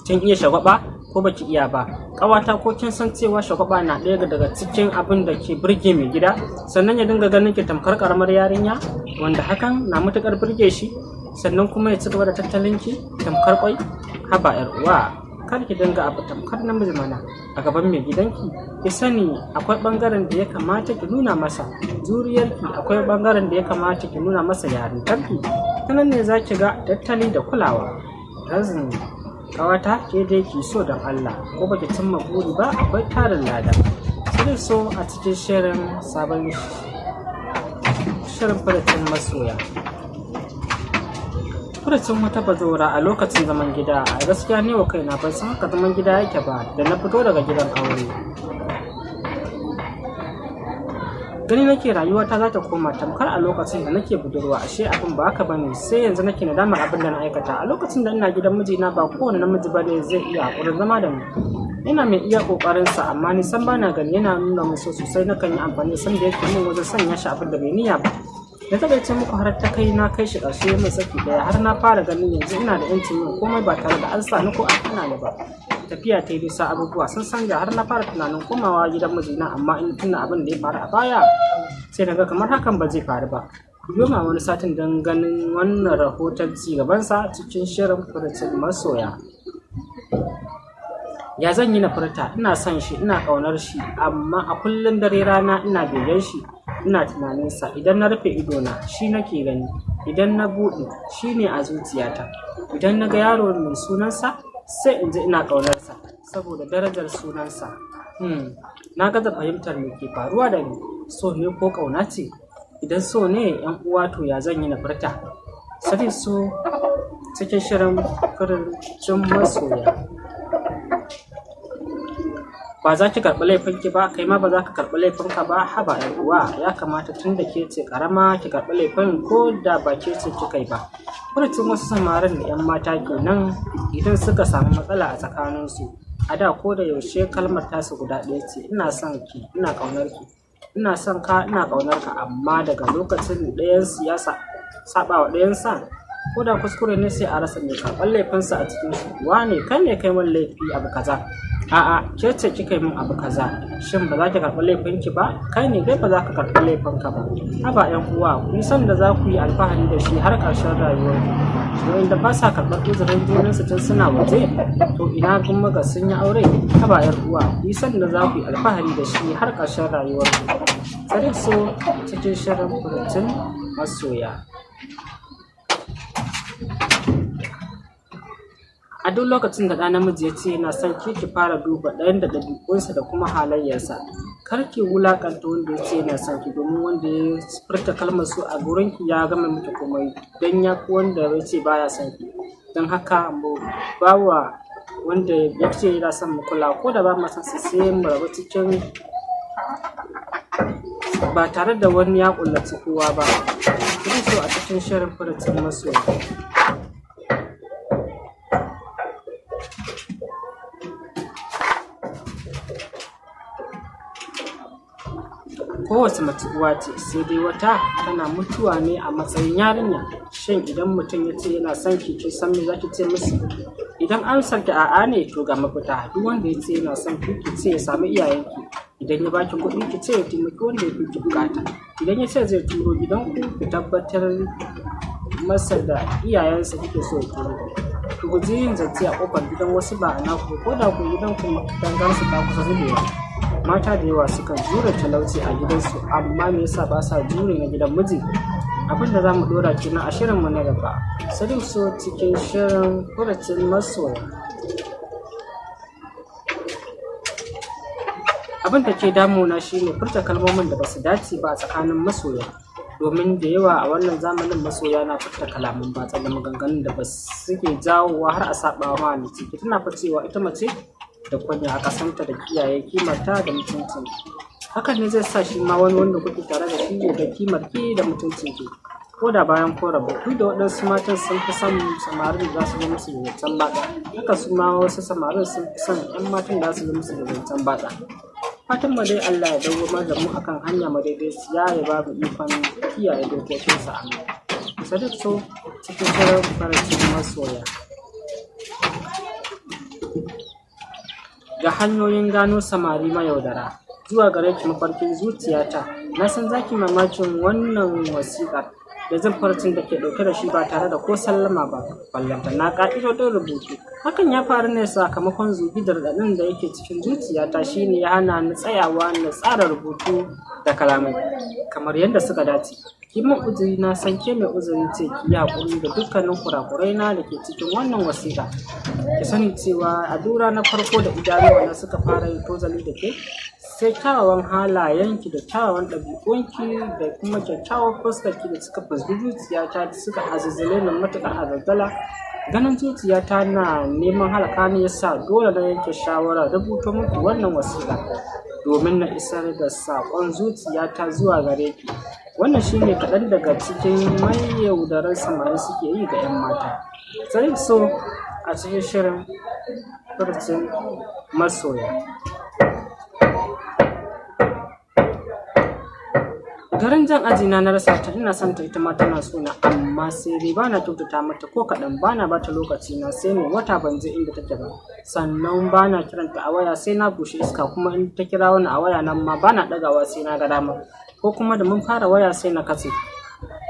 Kin iya shagwaba ko baki iya ba? Ƙawata, ko kin san cewa shagwaba na ɗaya daga cikin abin da ke burge mai gida, sannan ya dinga ganin ki tamkar ƙaramar yarinya, wanda hakan na matuƙar burge shi, sannan kuma ya ci gaba da tattalin ki tamkar kwai? Haba yar uwa, kar ki dinga abu tamkar namiji mana a gaban mai gidanki. Ki sani akwai bangaren da ya kamata ki nuna masa juriyarki, akwai bangaren da ya kamata ki nuna masa yarintarki. Ta nan ne za ki ga tattali da kulawa. Razin kawata, ke dai ki so don Allah, ko baki cimma buri ba, akwai tarin lada. Sai so a cikin shirin sabon shirin furucin masoya. Furucin wata bazawara a lokacin zaman gida: a gaskiya ne wa kaina ban san haka zaman gida yake ba da na fito daga gidan aure. Gani nake rayuwata za ta koma tamkar a lokacin da nake budurwa, ashe abin ba haka bane. Sai yanzu nake nadamar abin da na aikata a lokacin da ina gidan mijina. Ba kowane namiji bane zai iya hakurin zama da ni. Ina mai iya kokarin sa, amma ni san bana gani yana nuna min so sosai. Nakan yi amfani da san da yake min wajen sanya shi abin da bai niyya ba. Da taƙaice muku, har ta kai na kai shi ƙarshe mai saki ɗaya, har na fara ganin yanzu ina da 'yancin yin komai ba tare da an sa ni ko an hana ni ba. Tafiya ta yi nisa, abubuwa sun sanja, har na fara tunanin komawa gidan mijina, amma in tuna abin da ya faru a baya, sai naga kamar hakan ba zai faru ba. Ku biyo ma wani satin don ganin wannan rahoton ci gabansa cikin shirin furucin masoya. Ya zan yi na furta ina son shi, ina ƙaunar shi, amma a kullum dare rana ina begen shi, ina tunaninsa? Idan na rufe idona, shi nake gani. Idan na buɗe, shi ne a zuciyata. Idan na ga yaro mai sunansa, sai in ji ina ƙaunarsa saboda darajar sunansa. Na gaza fahimtar me ke faruwa da ni. So ne ko ƙauna ce? Idan so ne, yan uwa, to ya zan yi na furta? Sadiq so cikin shirin furucin masoya. Ba za ki karɓi laifinki ba, kai ma ba za ka karɓi laifinka ba? Haba yar uwa, ya kamata tun da ke ce karama ki karɓi laifin, ko da ba ke ce kika yi ba. Furucin wasu samarin da 'yan mata kenan idan suka samu matsala a tsakaninsu. A da ko da yaushe kalmar tasu guda ɗaya ce: ina son ki, ina ƙaunar ki, ina son ka, ina ƙaunar ka. Amma daga lokacin ɗayansu ya saɓa wa ɗayansa, ko da kuskure ne, sai a rasa mai karɓar laifinsa a cikinsu. Wane, kai ne kai min laifi abu kaza. A'a, ke ce kika yi min abu kaza. Shin ba za ki karɓi laifinki ba? Kai ne dai ba za ka karɓi laifinka ba. Haba yan uwa, ku yi son da za ku yi alfahari da shi har ƙarshen rayuwarku. Wanda ba sa karɓar uzurin junansu tun suna waje, to ina kuma ga sun yi aure? Haba yar uwa, ku yi son da za ku yi alfahari da shi har ƙarshen rayuwarku. Sadiq so cikin shirin furucin masoya. A duk lokacin da ɗa namiji ya ce yana son ki, ki fara duba ɗayan da ɗabi'unsa da kuma halayyarsa. Kar ki wulaƙanta wanda ya ce yana son ki, domin wanda ya furta kalmar so a gurin ki ya gama miki komai, don ya fi wanda ya ce baya son ki. Don haka mu ba wa wanda ya ce yana son mu kula, ko da ba mu son sa, sai mu rabu cikin ba tare da wani ya ƙullaci kowa ba. Ki so a cikin shirin furucin masoya. Kowace mace uwa ce, sai dai wata tana mutuwa ne a matsayin yarinya. Shin idan mutum ya ce yana son ki, kin san me zaki ce musu? Idan amsar ki a'a ne, to ga mafita. Duk wanda ya ce yana son ki, ki ce ya sami iyayenki. Idan ya baki kuɗi, ki ce ya taimaki wanda ya fi ki bukata. Idan ya ce zai turo gidanku, ki tabbatar masa da iyayensa kike so ya turo. Ki guji yin zance a ƙofar gidan wasu ba a naku, ko da ku gidanku dangansu ta kusa zubewa. Mata da yawa sukan jure talauci a gidansu, amma me yasa ba sa jure na gidan miji? Abin da za mu ɗora kenan a shirinmu na gaba. Sadiq so cikin shirin furucin masoya. Abin da ke damuna shine furta kalmomin da basu dace ba a tsakanin masoya, domin da yawa a wannan zamanin masoya na furta kalaman batsa da maganganun da ba suke jawowa har a saɓa wa mahalicci. Ki tuna fa cewa ita mace da kunya a kasanta da kiyaye kimarta da mutuncin. Hakan ne zai sa shi ma wani wanda kuke tare da shi ya ga kimar ki da mutuncin ki, ko da bayan ko rabu. Duk da waɗansu matan sun fi son samarin da za su zo musu da zancen batsa, haka su ma wasu samarin sun fi son 'yan matan da za su zo musu da zancen batsa. Fatan mu dai Allah ya dawwamar da mu akan hanya madaidaiciya, ya ba mu ikon kiyaye dokokinsa, amin. Sadiq so cikin shirin farcin masoya. Ga hanyoyin gano samari mayaudara. Zuwa gare ki mafarkin zuciyata. Na san zaki mamakin wannan wasiƙar da zan farcin da ke ɗauke da shi ba tare da ko sallama ba, ballanta na ƙa'idodin rubutu. Hakan ya faru ne sakamakon zugi da raɗaɗin da yake cikin zuciyata, shine ya hana ni tsayawa na tsara rubutu da kalamai kamar yadda suka dace. Ki min uzuri, na san ke mai uzuri ce. Ki yi haƙuri da dukkanin kurakurai na da ke cikin wannan wasiƙa. Ki sani cewa a duk ranar farko da idanuwa na suka fara yin tozali da ke, sai kyawawan halayenki da kyawawan ɗabi'unki da kuma kyakkyawar fuskarki da suka fusgi zuciyata da suka hazazzale ni matuƙar hazazzala. Ganin zuciyata na neman halaka ne yasa dole na yanke shawarar rubuto muku wannan wasiƙa domin na isar da saƙon zuciyata zuwa gare ki. Wannan shine kaɗan daga cikin mayaudaran samari suke yi ga 'yan mata. Sai so a cikin shirin Furucin Masoya. Garin jan ajina na rasa ta, ina son ta, ita ma tana so na, amma sai dai bana kyautata mata ko kaɗan, bana bata lokaci na, sai mai wata ban je inda take ba. Sannan bana kiranta a waya sai na bushe iska, kuma in ta kira wani a waya nan ma bana ɗagawa sai na ga dama, ko kuma da mun fara waya sai na katse.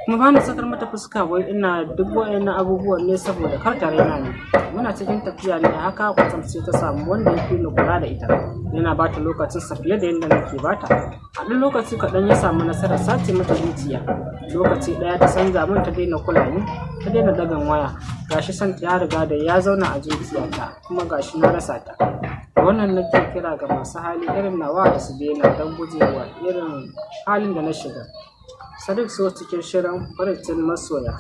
Kuma bana sakar mata fuska, wai ina duk wa'annan abubuwan ne saboda kar ta raina ni. Muna cikin tafiya ne haka kwatsam sai ta samu wanda ya fi ni kula da ita, yana bata lokacin sa fiye da yadda nake bata. A ɗan lokaci kaɗan ya samu nasarar sace mata zuciya. Lokaci ɗaya ta canza min, ta daina kula ni, ta daina dagan waya. Gashi son ta ya riga da ya zauna a zuciyata, kuma gashi na rasa ta. Wannan nake kira ga masu hali irin nawa da su daina don gujewa irin halin da na shiga. Sadiq so cikin shirin Furucin Masoya.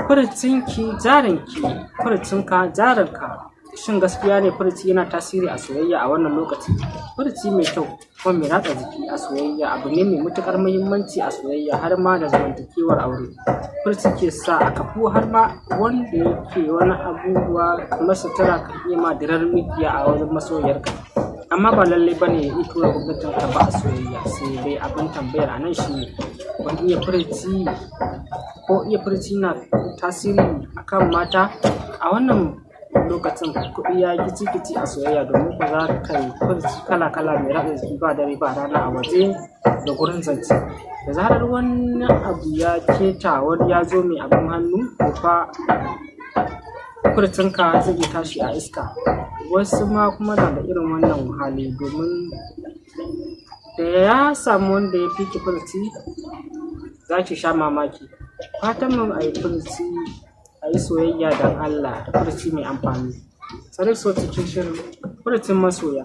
Furucinki jarinki, furucinka jarinka. Shin gaskiya ne furuci yana tasiri a soyayya a wannan lokaci? Furuci mai kyau kuma mai ratsa jiki a soyayya abu ne mai matuƙar muhimmanci a soyayya har ma da zamantakewar aure. Furuci ke sa a kafu har ma wanda yake wani abubuwa kamar sutura kan iya ma dirar mikiya a wajen masoyiyarka. Amma ba lallai ba ne ya iya tura gwamnatin ka ba a soyayya. Sai dai abin tambayar a nan shi ne, wani iya furuci ko iya furuci na tasiri a kan mata? A wannan lokacin kuɗi ya yi kici-kici a soyayya, domin ko za ka yi furuci kala-kala mai ratsa jiki ba dare ba rana a waje da gurin zance. Da zarar wani abu ya keta, wani ya zo mai abin hannu, to fa furucinka zai iya tashi a iska. Wasu ma kuma na da irin wannan hali, domin da ya samu wanda ya fi ki furuci za ki sha mamaki. Fatan mu a yi furuci, a yi soyayya don Allah da furuci mai amfani. Sadiq so cikin shirin Furucin Masoya.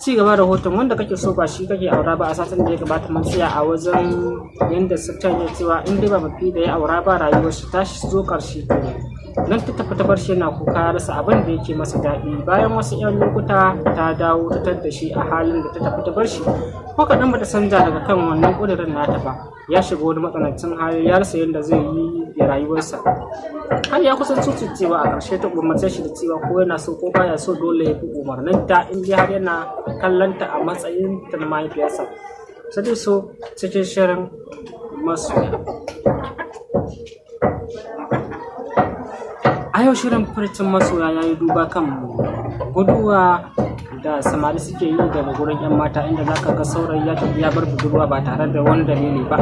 Ci gaba rahoton wanda kake so ba shi kake aura ba. A satin da ya gabata mun tsaya a wajen yanda Sultan ya cewa in dai ba mafi da ya aura ba, rayuwar shi ta zo ƙarshe kenan. Nan ta tafi ta bar shi yana kuka, ya rasa abin da yake masa daɗi. Bayan wasu 'yan lokuta ta dawo ta tadda shi a halin da ta tafi ta bar shi. Ko kaɗan bata canza daga kan wannan ƙudurin nata ba. Ya shiga wani matsanancin hali, ya rasa yadda zai yi da rayuwarsa. Har ya kusan cucucewa. A ƙarshe ta umarce shi da cewa ko yana so ko baya so dole ya bi umarninta in dai har yana kallon ta a matsayin ta na mahaifiyarsa. Sadiq so cikin shirin Masoya. A yau shirin Furucin Masoya ya yi duba kan guduwa da samari suke yi daga gurin 'yan mata, inda za ka ga saurayi ya tafi ya bar budurwa ba tare da wani dalili ba,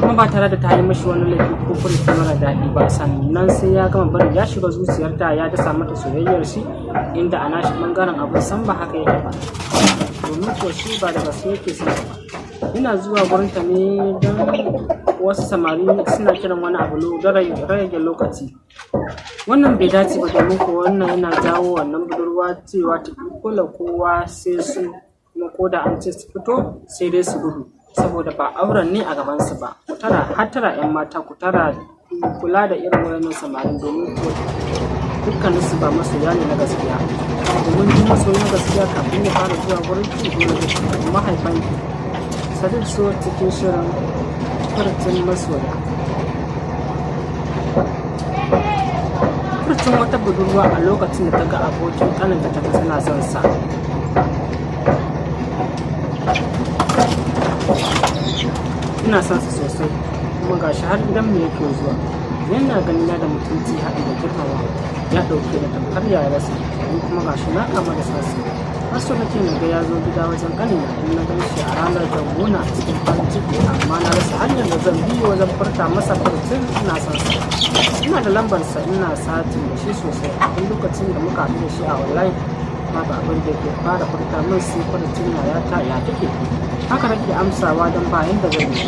kuma ba tare da ta yi mashi wani laifi ko furuci mara daɗi ba. Sannan sai ya gama bari ya shiga zuciyarta, ya dasa mata soyayyar shi, inda a nashi ɓangaren abun san ba haka yake ba, domin ko shi ba da gaske yake son ta ba. Yana zuwa gurinta ne don wasu samari suna kiran wani abu don rage lokaci. Wannan bai dace ba, domin ko wannan yana jawo wannan budurwa cewa ta ƙi kula kowa sai su, kuma ko da an ce su fito sai dai su gudu, saboda ba auren ne a gabansu ba. Ku tara hattara 'yan mata, ku tara kula da irin wayannan samarin, domin ko dukkaninsu ba masoya ne na gaskiya. Domin duk masoyi na gaskiya kafin ya fara zuwa gurin ki dole zai tuntuɓi mahaifanki. Sadiq so cikin shirin Furucin Masoya. Furucin wata budurwa a lokacin da ta ga abokin ƙaninta ta tana son sa. Ina son sa sosai, kuma gashi har gidanmu yake zuwa. Yana ganina da mutunci haɗi da girmamawa. Ya ɗauke da tamkar yayarsa, ni kuma gashi na kama da sassa. Har so nake na ga ya zo gida wajen ƙanina. In na gan shi a ranar, zan muna cikin farin ciki, amma na rasa hanyar da zan bi wajen furta masa furcin ina son sa. Ina da lambarsa, ina chatting da shi sosai. A duk lokacin da muka haɗu da shi a online, babu abin da ke fara furta min sai furcin "Yayata, ya kike?" Haka nake amsawa don ba yanda zan yi.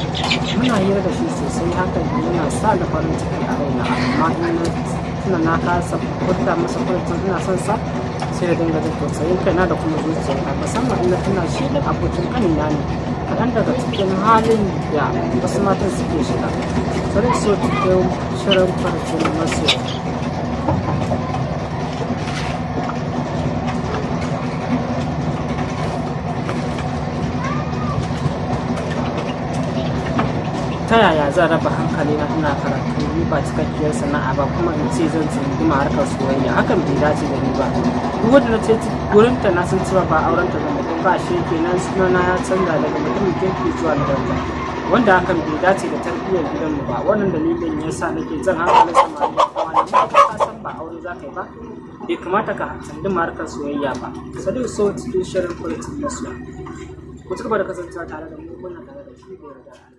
Muna hira da shi sosai, hakan yana sa ni farin ciki a raina, amma in na tuna na kasa furta masa furcin ina son sa, sai da dinga jin tausayin kaina da kuma zuciyata, musamman in na tuna shi da abokin ƙanina ne. Kaɗan daga cikin halin da wasu matan suke shiga. Sadiq So cikin shirin Farcin Masoya. Ta yaya zan raba hankalina? Ina karatu, ni ba cikakkiyar sana'a ba, kuma in ce zan tsunduma harkar soyayya, hakan bai dace da ni ba. Duk wanda na ce gurinta, na san cewa ba auren ta zama ba. Shi kenan sunana ya canza daga mutumin kirki zuwa na banza, wanda hakan bai dace da tarbiyyar gidanmu ba. Wannan dalilin yasa nake jan hankalin samari da kuma na mata: ka san ba aure za ka yi ba, bai kamata ka tsunduma harkar soyayya ba. Sadiq So cikin shirin Furucin Masoya. Ku ci gaba da kasancewa tare da mu, muna tare da shi da yarda.